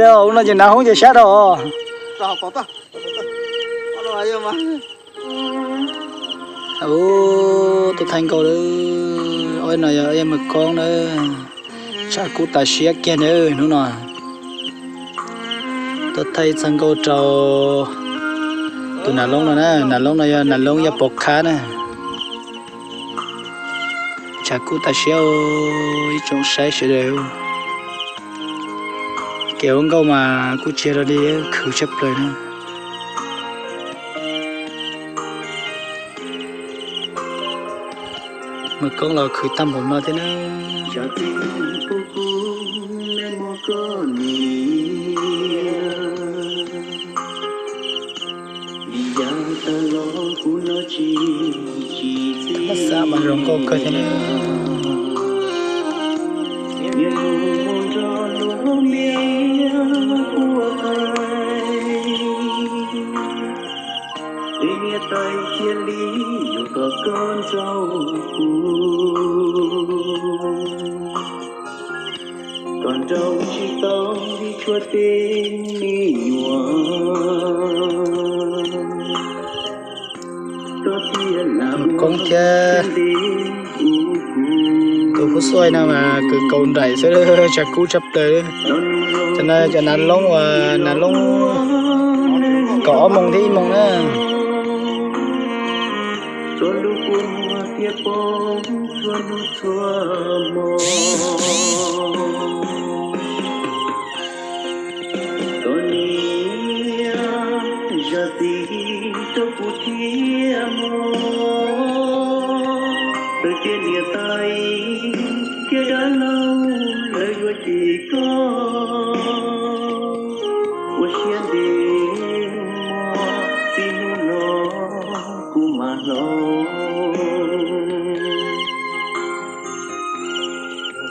Ub no ces nav hoob ces sab rau. Ub, tus thaij nkauj, ob no yog Mws Koob na. Tshav kub tas siab kiag na hnub no. Tuaj thaij txog nkauj rau tus Nas Loob no na. Nas Loob no yog Nas Loob yog pov khab na. Tshav kub tas siab, ib tsoom saib sawv daws. Kev ua nkauj mas kuj tsis yog li khwv tshaj plaws na. Mws Koob los khwv tag npaum no thiab na. Xav mas zoo nkauj kawg thiab na. Niam tais cia li yuav kom koj nrog kuv, kom nrog tsis tau li tshuav tej me nyuam. Koob thiab tus Hub Xuaj no mas kwv kaus nraim xwb, tshav kub tshaj plaws. Cov no cov Nav Loob uas Nav Loob kaum ob moos thiab ib moos na. Koj niam zam txim rau kuv thiab mog, txawm tias niam tais thiab dab laug lawv yuav cem koj, ua siab ntev mog, txij hnub no kuv mam hlob.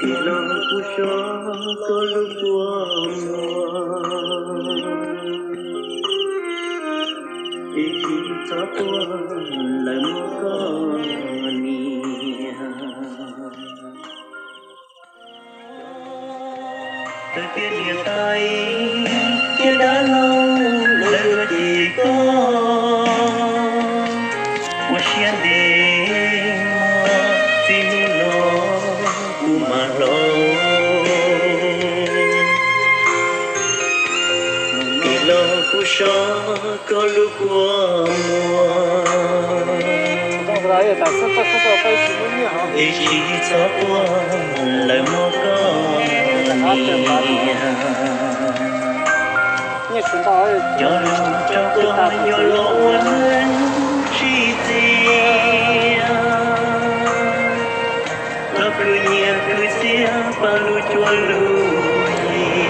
Tig los kuv so koj lub kua muag, es tsis txhob quaj lawv muab koj niam. Txawm tias niam tais thiab dab laug lawv yuav cem koj, ua siab ntev mog, txij hnub no kuv mam hlob. Tig los kuv so koj lub kua muag, es tsis txhob quaj lawv muab koj niam. Cov lus rau koj yuav luag ua neej tsis txias, los khwv nyiaj khwv txiaj pab lub cuab lub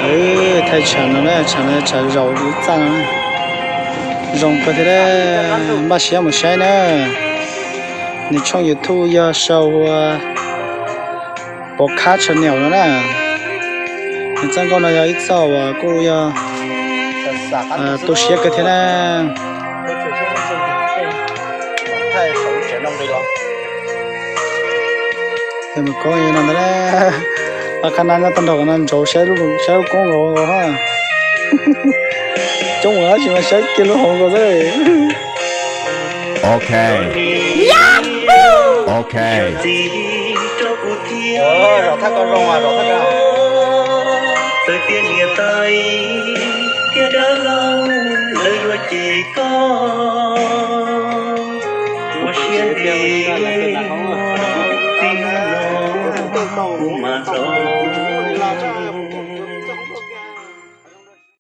yig. Thaij tshav no na, tshav no tshav zaum lub txaj no na. Zoo kawg thiab, npaj siab mus saib na. Nws tshooj YouTube yog sau ua Pov Khab Channel no na. Nws txoj nkauj no yog ib txoj uas kuj yog tu siab kawg thiab na. Mus koob no ntag, qhab nab nyob tag nrho no ntsoov saib lub koob nkaus ha. Coob ua dab tsi mas saib kiag lub hauv nkaus xwb. Ok. Ok. Txawm tias niam tais thiab dab laug